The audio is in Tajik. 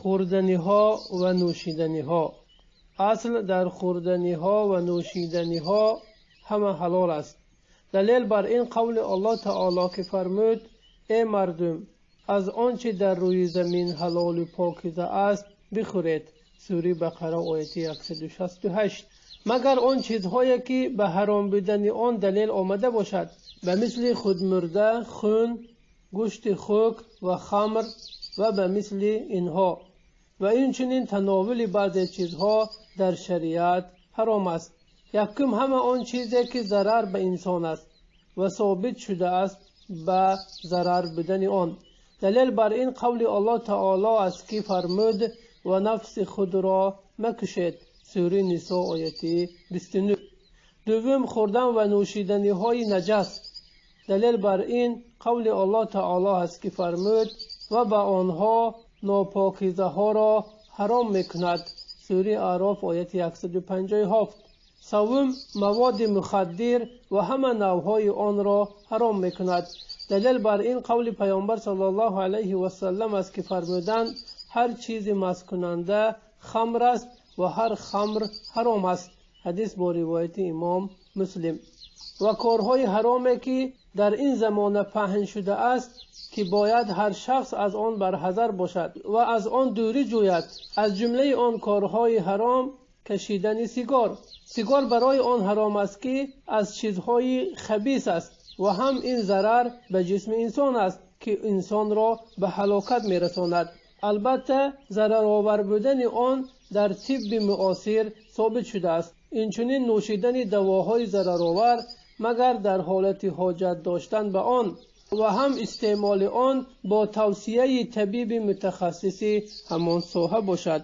Хӯрданиҳо ва нӯшиданиҳо. Асл дар хӯрданиҳо ва нӯшиданиҳо ҳама ҳалол аст. Далел бар ин қавли Аллоҳ таоло, ки фармуд: эй мардум, аз он чи дар рӯи замин ҳалолу покиза аст бихӯред. Сураи Бақара, ояти 168. Магар он чизҳое ки ба ҳаром будани он далел омада бошад, ба мисли худмурда, хун, гӯшти хук ва хамр ва ба мисли инҳо. Ва инчунин тановули баъзе чизҳо дар шариат ҳаром аст. Якум, ҳама он чизе ки зарар ба инсон аст ва собит шудааст ба зарар будани он. Далел бар ин қавли Аллоҳ таоло аст, ки фармуд: ва нафси худро макушед. Сураи Нисо, ояти 29. Дуввум, хӯрдан ва нӯшиданиҳои наҷас. Далел бар ин қавли Аллоҳ таоло аст, ки фармуд: ва ба онҳо нопокизаҳоро ҳаром мекунад. Сураи Аъроф, ояти 157. Севум, маводи мухаддир ва ҳама навъҳои онро ҳаром мекунад. Далел бар ин қавли Паёмбар саллаллоҳу алайҳи васаллам аст, ки фармуданд: ҳар чизи масткунанда хамр аст ва ҳар хамр ҳаром аст. Ҳадис бо ривояти Имом Муслим. Ва корҳои ҳароме ки дар ин замона паҳн шудааст, ки бояд ҳар шахс аз он барҳазар бошад ва аз он дурӣ ҷӯяд. Аз ҷумлаи он корҳои ҳаром кашидани сигор. Сигор барои он ҳаром аст, ки аз чизҳои хабис аст ва ҳам ин зарар ба ҷисми инсон аст, ки инсонро ба ҳалокат мерасонад. Албатта зараровар будани он дар тибби муосир собит шудааст. Инчунин нӯшидани давоҳои зараровар, магар дар ҳолати ҳоҷат доштан ба он, ва ҳам истеъмоли он бо тавсияи табиби мутахассиси ҳамон соҳа бошад.